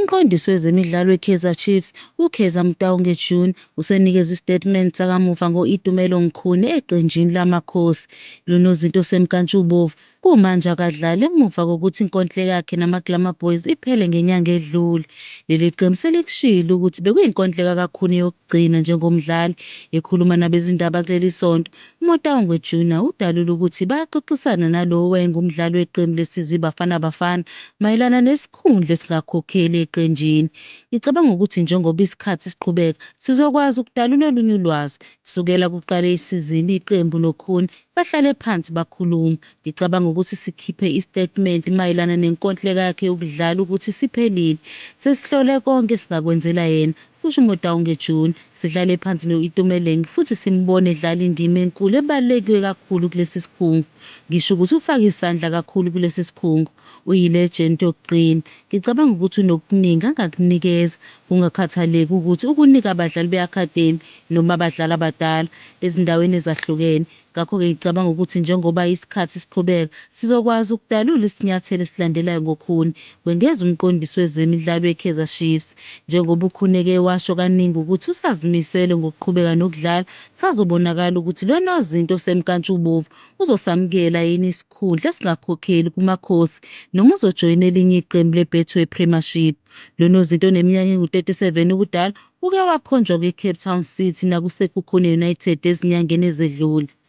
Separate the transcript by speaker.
Speaker 1: Umqondisi wezemidlalo weKaizer Chiefs, uKaizer Motaung Jr, usenikeze isitatimende sakamuva ngo-Itumeleng Khune eqenjini laMakhosi. Lo nozinti osemnkantshubomvu kumanje akadlali emuva kokuthi inkontileka yakhe namaGlamour Boys iphele ngenyanga edlule. Leli qembu selikushilo ukuthi bekuyinkontileka kaKhune yokugcina njengomdlali. Ekhuluma nabezindaba kuleli sonto, uMotaung Jr udalule ukuthi bayaxoxisana nalowo owayengumdlali weqembu lesizwe iBafana Bafana mayelana nesikhundla esingakhokheli eqenjini. Ngicabanga ukuthi njengoba isikhathi siqhubeka sizokwazi ukudalula olunye ulwazi. Kusukela kuqale isizini iqembu noKhune bahlale phansi bakhuluma. Ngicabanga ukuthi sikhiphe isitatimende mayelana nenkontileka yakhe yokudlala ukuthi isiphelile. Sesihlole konke esingakwenzela yena, kusho uMotaung Jr. Sihlale phansi no-Itumeleng futhi simbone edlala indima enkulu ebaluleke kakhulu kulesi sikhungo. Ngisho ukuthi ufake isandla kakhulu kulesi sikhungo. Uyi-legend yokuqina. Ngicabanga ukuthi unokuningi angakunikeza kungakhathaleki ukuthi ukunika abadlali be-academy noma abadlali abadala ezindaweni ezahlukene. Ngakho-ke ngicabanga ukuthi njengoba isikhathi siqhubeka sizokwazi ukudalula isinyathelo esilandelayo ngoKhune, kwengeza umqondisi wezemidlalo weKaizer Chiefs. Njengoba uKhune eke washo kaningi ukuthi usazimisele ngokuqhubeka nokudlala, kusazobonakala ukuthi lo nozinti osemnkantshubomvu uzosamukela yini isikhundla esingakhokheli kuMakhosi noma uzojoyina elinye iqembu leBetway Premiership. Lo nozinti oneminyaka engu-37 ubudala uke wakhonjwa kwiCape Town City nakuSekhukhune United ezinyangeni ezedlule.